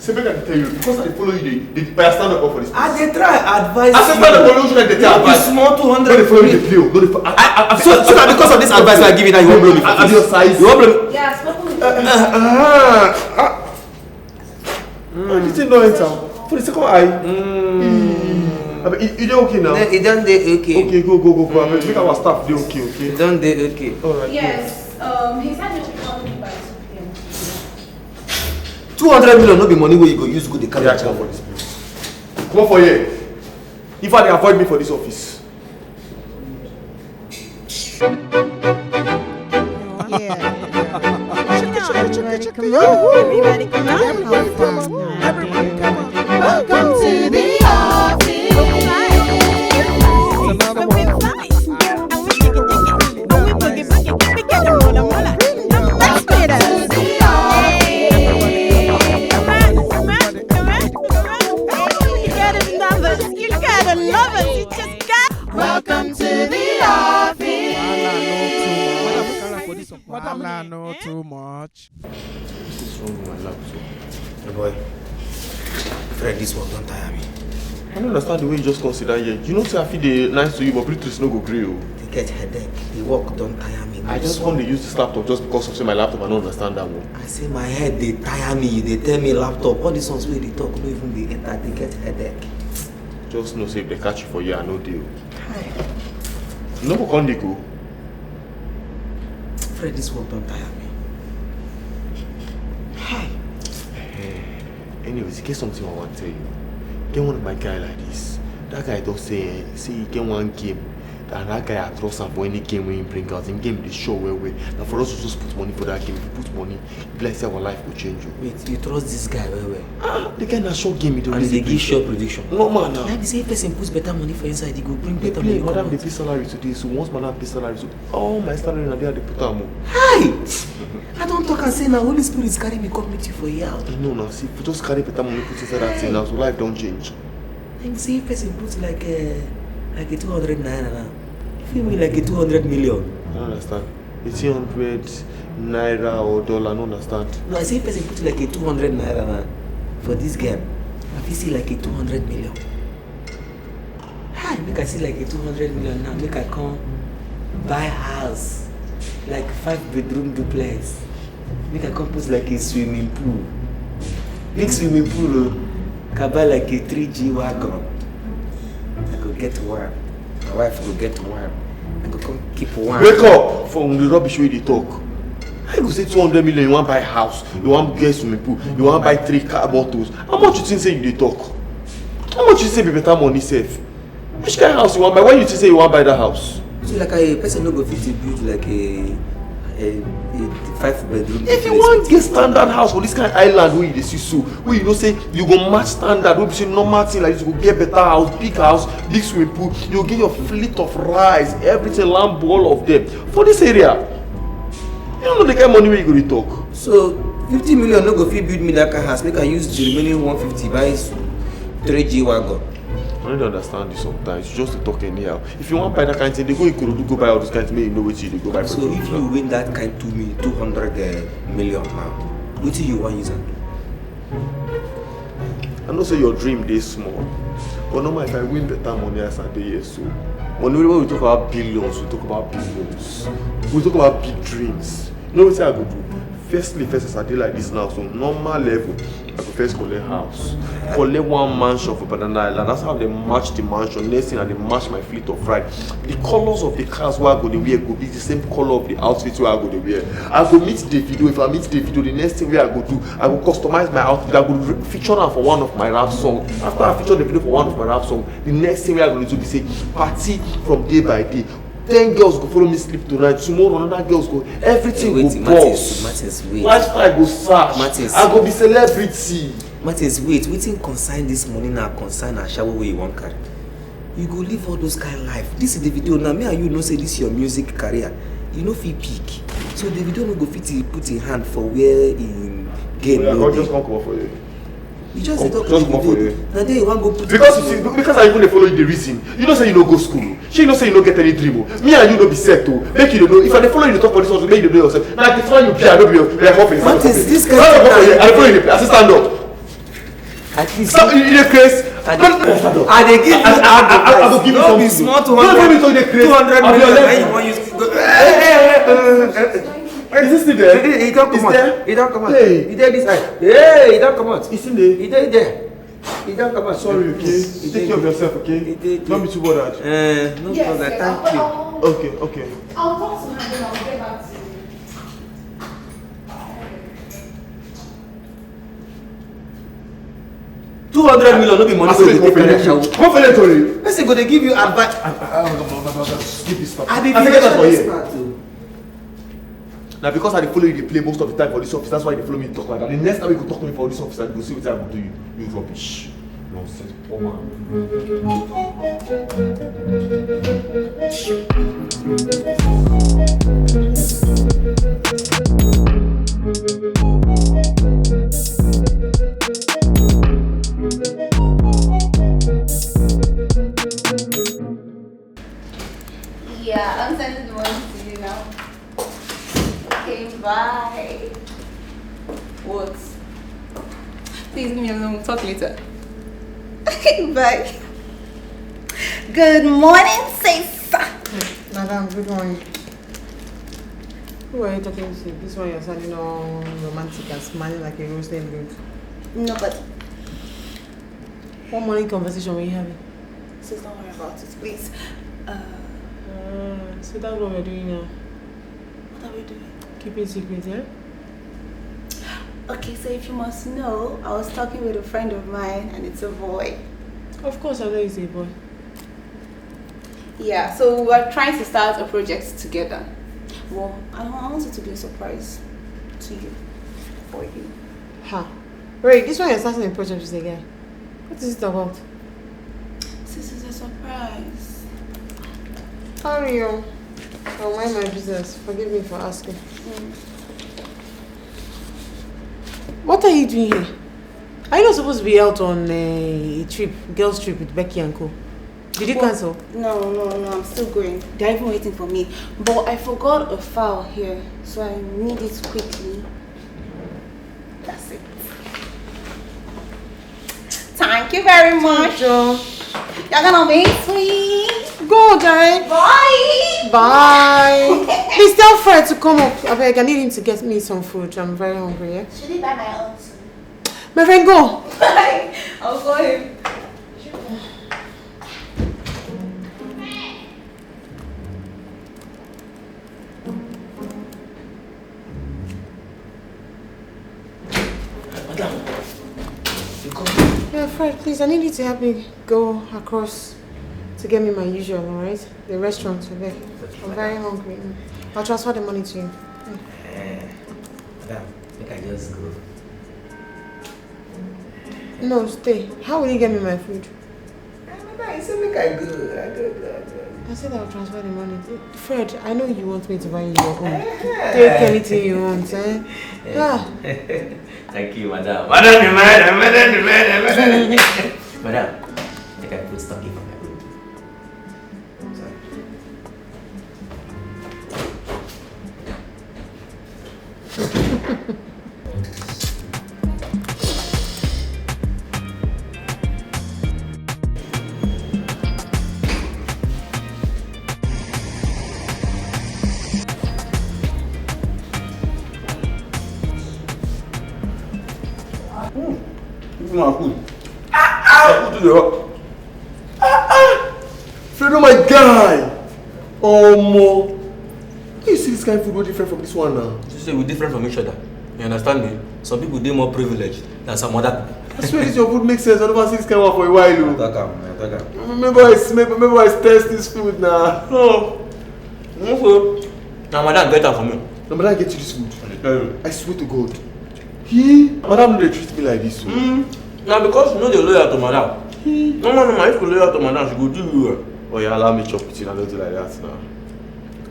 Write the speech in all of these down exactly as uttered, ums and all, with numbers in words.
Say make I tell you, because I dey follow you, dey dey buy stand up for this. I dey try advise you. I say stand up for you, should I dey tell advice? Small two hundred. No dey follow me dey play o. No dey. I I I so so na because of this advice I give you now you wan blow me for face. I be your size. You wan blow me. Yeah, I spoke with you. Ah, the thing don enter for the second eye. Mm. Abi, you, you dey okay now? No, e don dey okay. Okay, go go go go. Abeg, make our staff dey okay, okay? E don dey okay. All right. Yes, um, he said he should call me by two p.m. Two hundred million no be money wey you go use go dey carry. Yeah, come for this place. Come for here. If I dey avoid me for this office. Everybody come out. Everybody come out. Everybody come out. Welcome to the office. Welcome to the office. Wahala no too much. Wetin wrong with my laptop? Hey boy, Fred, this work don tire me. I don't understand the way you just come sit down here. You know say I fit dey nice to you, but Beatrice no go gree o. I dey get headache. The work don tire me. I just come dey use this laptop just because of say my laptop, I no understand that one. I say my head dey tire me. You dey tell me laptop. All these ones wey you dey talk no even dey enter. I dey get headache. Just know say if they catch you for here, I no dey o. Hi. You no go come dey go. Fred, this work don tire me. Hi. Eh, anyways, e get something I wan tell you. E get one of my guy like this. That guy talk say eh, say e get one game and that guy I trust am for any game wey he bring out. Him game dey sure well well. Na for us to just put money for that game. If we put money, e be like say our life go change o. Wait, you trust this guy well well? Ah, the guy na sure game e dey always dey give. And e dey give sure prediction. Normal na. Na be say if person put better money for inside, e go bring better money come out. Dey play, madam dey pay salary today, so once madam pay salary, so all my salary na there I dey put am o. Hi! I don talk am say na Holy Spirit carry me come meet you for here. I know na, see, if you just carry better money put inside that thing now, so life don change. Dem say if person put like uh, like a two hundred naira now, e fit win like a two hundred million. I no understand. Eighteen hundred naira or dollar, I no understand. No, I say if person put like a two hundred naira now for this game, I fit see like a two hundred million. Hi, make I see like a two hundred million now, make I come buy house, like five bedroom duplex. Make I come put like a swimming pool. Big swimming pool o. Make I buy like a three G wagon. I go get one. My wife go get one. I go come keep one. Wake up from the rubbish wey you dey talk. How you go say two hundred million you wan buy house, you wan get swimming pool, you wan buy three car bottles? How much you think say you dey talk? How much you think say be better money sef? Which kind house you wan buy? Why you think say you wan buy that house? So like a person no go fit to build like a a a five bedroom. If you wan get standard house for this kind island wey you dey see so, wey you know say you go match standard, wey be say normal thing like this, you go get better house, big house, big swimming pool, you go get your fleet of rice, everything, lamb, all of them for this area. You no know the kind money wey you go dey talk. So fifty million no go fit build me that kind house, make I use the remaining one fifty buy three G wagon. I no dey understand you sometimes. You just dey talk anyhow. If you wan buy that kind thing, dey go Ikorodu go buy all those kind thing, make you know wetin you dey go buy for Ikorodu. So if you win that kind two million, two hundred eh, million now, wetin you wan use am do? I know say your dream dey small, but normal if I win better money as I dey here so, money wey we talk about billions, we talk about billions, we talk about big dreams. You know wetin I go do? Firstly, first as I dey like this now, so normal level, I go first collect house, collect one mansion for Banana Island. That's how they match the mansion. Next thing, I dey match my fleet of ride. The colours of the cars wey I go dey wear go be the same colour of the outfit wey I go dey wear. I go meet Davido. If I meet Davido, the next thing wey I go do, I go customise my outfit. I go re- feature am for one of my rap song. After I feature Davido for one of my rap song, the next thing wey I go dey do be say party from day by day. Ten girls go follow me sleep tonight, tomorrow another girls go, everything go burst. Martins, wait. Lifestyle go search. Martins. I go be celebrity. Martins, wait, wetin concern this money na concern ashawo wey you wan carry? You go live all those kind life. This is the video now. Me and you know say this your music career, you no fit peak. So the video no go fit put him hand for where him game no dey. Just come comot for here. You just dey talk to me. Na there you wan go put. Because you see, because I even dey follow you dey reason. You know say you no go school. Shey you know say you no get any dream o. Me and you no be set o. Make you dey know. If I dey follow you dey talk for this house, make you dey know yourself. Na the fly you be, I no be your, your office. What is this kind of thing? I dey follow you dey play. I say stand up. At least. No, you dey craze. I dey give you advice. I go give you something. No be small two hundred. Two hundred million. Now you wan use. Is this still there? He don comot. He don comot. He dey this side. Hey, he don comot. He still dey. He dey there. He don comot. Sorry, okay? Take care of yourself, okay? Don't be too bothered. Eh, no problem. Thank you. Okay, okay. I'll talk to her, then I'll get back to you. Two hundred million no be money wey you go take carry ashawo. Come for later. Person go dey give you advice. Give this part. I dey give you this part too. Na because I dey follow you dey play most of the time for this office, that's why you dey follow me dey talk like that. The next time you go talk to me for this office, I go see wetin I go do you. You rubbish. Nonsense, poor man. Yeah, I'm sending the money to you now. Okay, bye. What? Please leave me alone. We'll talk later. Bye. Good morning, sis. Madam, good morning. Who are you talking to? This one you're sounding all romantic and smiling like a roasted goat. Nobody. What morning conversation were you having? Sis, don't worry about it, please. Uh, Uh, so that's what we're doing now. What are we doing? Keeping secret, eh? Okay, so if you must know, I was talking with a friend of mine and it's a boy. Of course, I know he's a boy. Yeah, so we were trying to start a project together. Well, I I want it to be a surprise to you, for you. Ha. Ray, this one you're starting a project with a guy. What is it about? This is a surprise. Sorry, oh. I'll mind my business. Forgive me for asking. Mm. What are you doing here? Are you not supposed to be out on, uh, a trip, girls trip with Becky and Co? Did you Well, cancel? No, no, no, I'm still going. They're even waiting for me. But I forgot a file here, so I need it quickly. That's it. Thank you very much. Joe. You're gonna make sweet. Go, Jai. Bye. Bye. Please tell Fred to come up. I beg, I need him to get me some food. I'm very hungry, yeah? Should he buy my own too? My friend, go. I'll call him. Madam, you come. Yeah, Fred, please, I need you to help me go across to get me my usual, alright? The restaurant today. I'm very hungry. Mm. I'll transfer the money to you. Mm. Eh, madam, make I just go. No, stay. How will you get me my food? Eh, madam, you say make I go. I go, go, go. I said I'll transfer the money. Fred, I know you want me to buy you your own. Eh. Take anything you want, eh? Eh. Ah. Thank you, madam. Madam, the man, madam, the man, madam. Madam, make I put stocking for my room. Sorry. Hmm. This one good. Ah, ah. Put to the hot. Ah, ah. Fredo, my guy. Omo. Why you see this kind of food wey different from this one now? You say we different from each other. You understand me? Some people dey more privileged than some other people. I swear this your food makes sense. I never see this kind of one for a while, oh. Talk am, man, talk am. Remember I smell, remember I taste this food now. No. No, so, na madam get am for me. Na madam get you this food. I dey tell you. I swear to God. He, madam no dey treat me like this, oh. Mm. Na because you no dey loyal to madam. He. No, no, no, if you loyal to madam, she go do you well. Oh yeah, allow me chop with you. I no do like that now.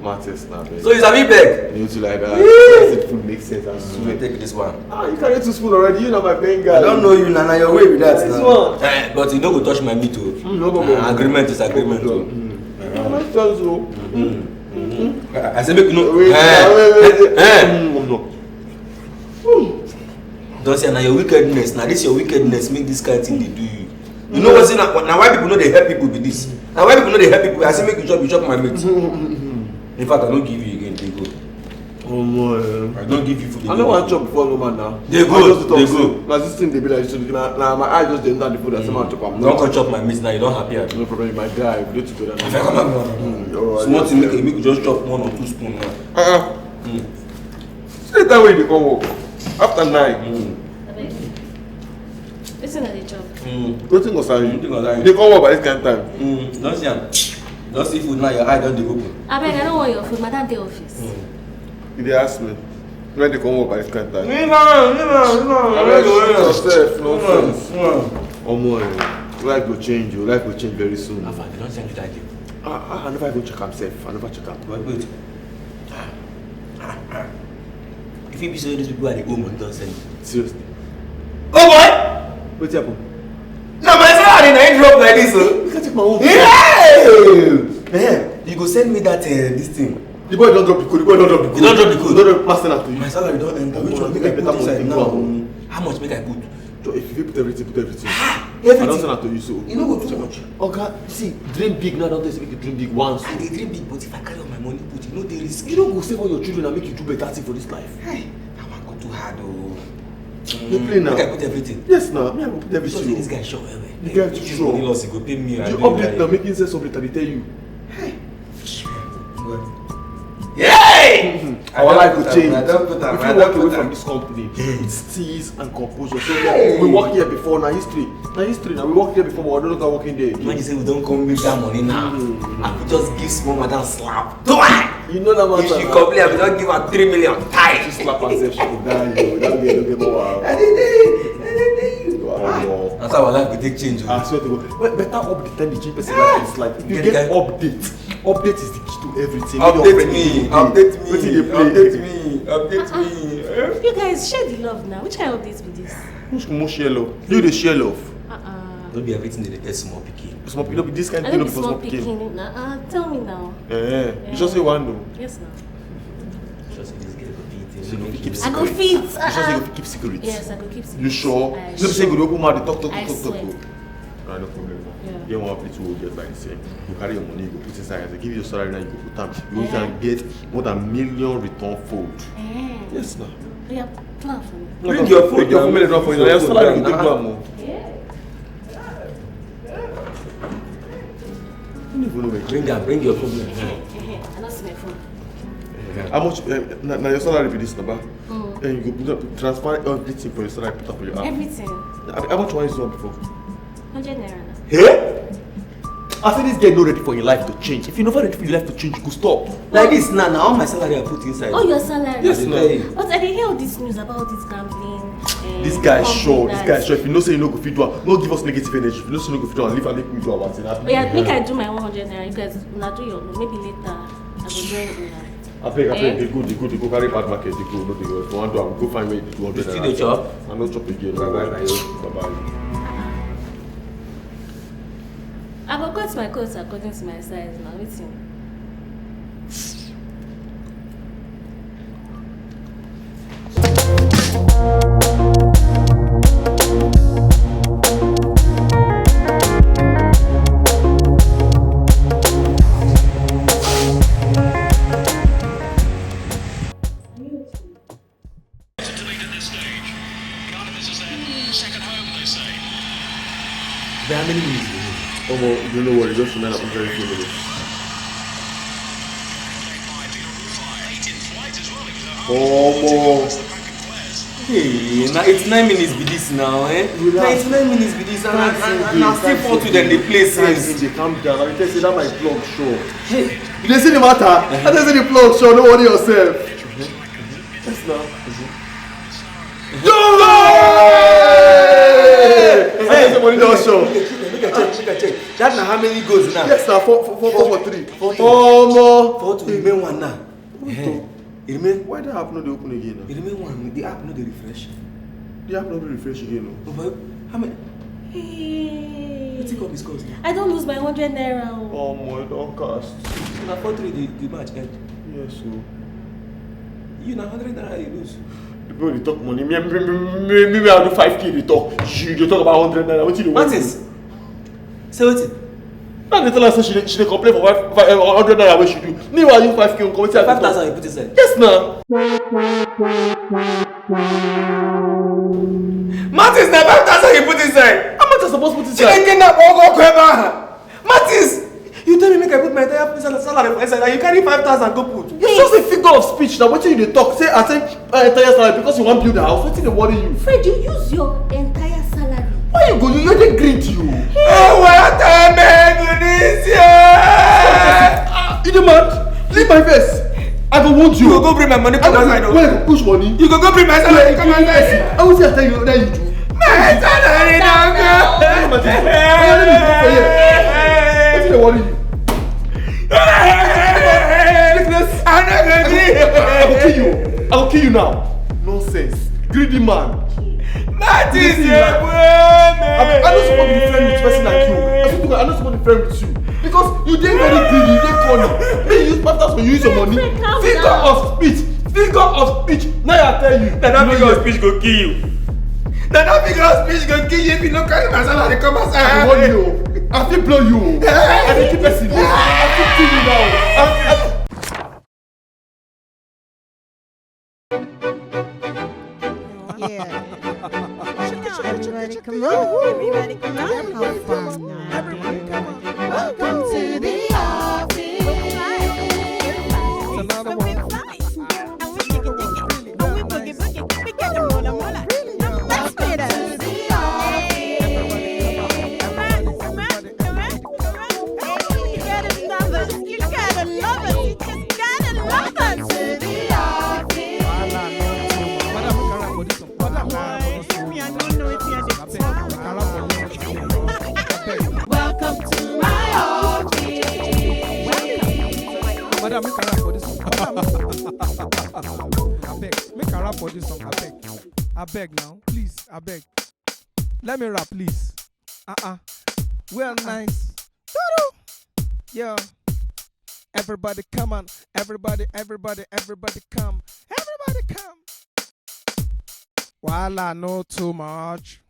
Matters now, babe. So you sabi beg? No do like that. Yee! This food makes sense, I swear. Take this one. Ah, you carry two spoon already. You know my main guy. I don't know you, na, na your way with that. This now. One. Eh, but you no go touch my meat, oh. Mm, no problem. Uh, agreement is agreement, oh. Mm. Mm. My friends, oh. Mm-hmm. Mm-hmm. I, I say make you know. Wait, eh, wait, wait, wait. Eh, eh. Mm, no. Mm. Don say na your wickedness, na this your wickedness make this kind thing dey do you. You know what say na, na why people no dey help people be this. Na why people no dey help people. I say make you chop, you chop my meat. In fact, I no give you again, dey go. Omo, eh. I don give you food. I no wan chop before no man now. Dey go, dey go. Na this thing dey be like this, na, na my eye just dey enter the food, I say man chop am. Don come chop my meat now, you don happy abi? No problem, my guy, we dey together now. Abeg, come on, come on. Mm, alright. Small thing, make, make you just chop one or two spoon now. Uh-uh. Mm. See that way they come work. After nine. Mm. Abeg. Wetin I dey chop? Mm. Wetin concern you? Wetin concern you? They come work by this kind time. Mm. Don see am. Don see food now, your eye don dey open. Abeg, I no want your food. Madam dey office. Mm. You dey ask me? When they come work by this kind time? Leave am, leave am, leave am. Abeg, don't worry yourself, nonsense. Mm, mm. Omo, eh, life go change o, life go change very soon. How far? They don send you that girl? Ah, ah, I never even check am sef. I never check am. Wait, wait. Ah, ah, ah. If it be so, these people are the old money don send you. Seriously? Oh boy! Wetin happen? Na my salary na it drop like this o. You can take my own. Yeah! Man, you go send me that, uh, this thing. The boy don drop the code. The boy don drop the code. You don drop the code? Don drop master na to you. My salary don enter. Which one? Make I put inside now. How much make I put? So if you fit put everything, put everything. Ah, everything. I don send am to you, so. E no go too much. Oga, see, dream big now, don tell you say make you dream big once. I dey dream big, but if I carry all my money put, e no dey risky. You no go save all your children and make you do better thing for this life. Hey, that one go too hard o. You play now. Make I put everything. Yes, now. Me, I go put everything. This guy sure well well. The guy too sure. Money loss, he go pay me. The update now, make him sell something, I dey tell you. Hey. Hey! Our life go change. If you walk away from this company, it's steeze and composure. So we work here before, na history. Na history now. We work here before, but we no longer working there again. Imagine say we don come make that money now. Mm. I go just give small madam slap. Do I? You know that man. If she complain, I go just give her three million. Tie. She slap herself, she go die. Yo, that girl no get power. I dey tell you. I dey tell you. Wow. That's how our life go take change o. I swear to God. But better update than the cheapest life is like. If you get update, update is the key to everything. Update me, update me, update me, update me. You guys, share the love now. Which kind of update be this? Which more share love? You dey share love. Uh-uh. No be everything dey dey small pikin. Small pikin, no be this kind of thing, no be for small pikin. Uh-uh. Tell me now. Eh, you just say one no. Yes, now. Just say this girl go fit. She go fit keep secret. I go fit. You just say you go fit keep secret. Yes, I go keep secret. You sure? No be say you go dey open mouth dey talk, talk, talk, talk, talk. Ah, no problem now. Yeah. Get one plate wey you get by yourself. You carry your money, you go put inside. As I give you your salary now, you go put am. You go use am get more than million return fold. Eh. Yes, now. Oya, plan for me. Bring your phone. Bring your phone, make I draw for you. Your salary, you take do am o. Yeah. You no even know where. Bring am, bring your phone. Eh, eh, eh, I no see my phone. How much, eh, na, na your salary be this, na ba? Mm. Eh, you go put up, transfer everything for your salary, put up for your app. Everything. How, how much you use one before? Hundred naira na. Eh? I say this girl no ready for your life to change. If you never ready for your life to change, you go stop. Like this now, na all my salary I put inside. All your salary? Yes, na. But I dey hear all this news about this gambling. Eh, this guy sure. This guy sure. If you know say you no go fit do am, no give us negative energy. If you know say you no go fit do am, leave am, make we do our thing. Oya, make I do my one hundred naira. You guys, una do your own. Maybe later I go join una. Abeg, abeg, dey go, dey go, dey go carry bad market, dey go, no dey go. If you wan do am, go find where you dey do hundred naira. You still dey chop? I no chop again. Bye bye. Bye bye. I go cut my coat according to my size now. Wetin? How many minutes? Omo, you no worry, just remain up very few minutes. Omo. Hey, na eighty-nine minutes be this now, eh? Relax. Na eighty-nine minutes be this, and, and, and, and na still four two dem dey play since. Calm down. I tell you say that my plug sure. Hey. You dey see the matter? I tell you say the plug sure. No worry yourself. Yes, now. Hey! Hey! Hey! Money don show. Make I check, make I check, make I check. That na how many goals now? Yes, na four, four, four, four for three. Four, four, four more. Four to remain one now. Hey, e remain. Why that app no dey open again now? E remain one. The app no dey refresh. The app no dey refresh again, no. But how many? Hey. Wetin come is cause now? I don lose my hundred naira o. Omo, e don cast. Na four three the, the match end. Yes o. You na hundred naira you lose. People dey talk money. Me, me, me, me, me, me, I do five K dey talk. You dey talk about hundred naira. Wetin you dey want? Martins, say wetin? Now they tell her say she dey, she dey complain for five, five, eh, hundred naira wey she do. Meanwhile, you five K, come wetin I fit talk? Five thousand you put inside. Yes na. Martins, na five thousand you put inside. How much I suppose put She inside? dey get that one go kweba. Martins, you tell me make I put my entire sal- salary for inside and you carry five thousand go put. It's just a figure of speech na. Wetin you dey talk? Say I say uh, entire salary because you wan build a house. Wetin dey worry you? Fred, you use your entire salary. Why you go? You you dey greedy o. Oh, what a man this year. Ah, you dey mad? Leave my face. I go wound you. You go go bring my money come outside o. Why you go push money? You go go bring my salary come outside. I will say I tell you that you do. My salary don go. Wetin dey worry you? I no go gree. I go kill you. I go kill you now. Nonsense. Greedy man. Martins, I, I no suppose be friend with person like you. I suppose I no suppose be friend with you because you dey very greedy, you dey corny. Me you use masters for use your money. Friend, calm Figure down. Of speech, figure of speech. Now I tell you. Na that You figure know of speech go kill you. Na that figure of speech go kill you if you no carry my salary come I go warn outside. You. I fit blow you. I dey keep person. I fit kill you now. I, I, Yeah. Everybody come on. Everybody come on. Welcome to the office. It's another one. Let's do this. You gotta love us. You just gotta love us. Wahala no too much. Madam, make I rap for this one. Madam, make I rap for this one. Me, I don't know wetin I dey talk. Abeg, make I rap for this one. Abeg. Welcome to my office. Madam, make I rap for this one. Madam. Abeg, make I rap for this one. Abeg. Abeg now, please, abeg. Let me rap, please. Uh-uh. Well, nice. Toodoo. Yeah. Everybody come on. Everybody, everybody, everybody come. Everybody come. Wahala no too much.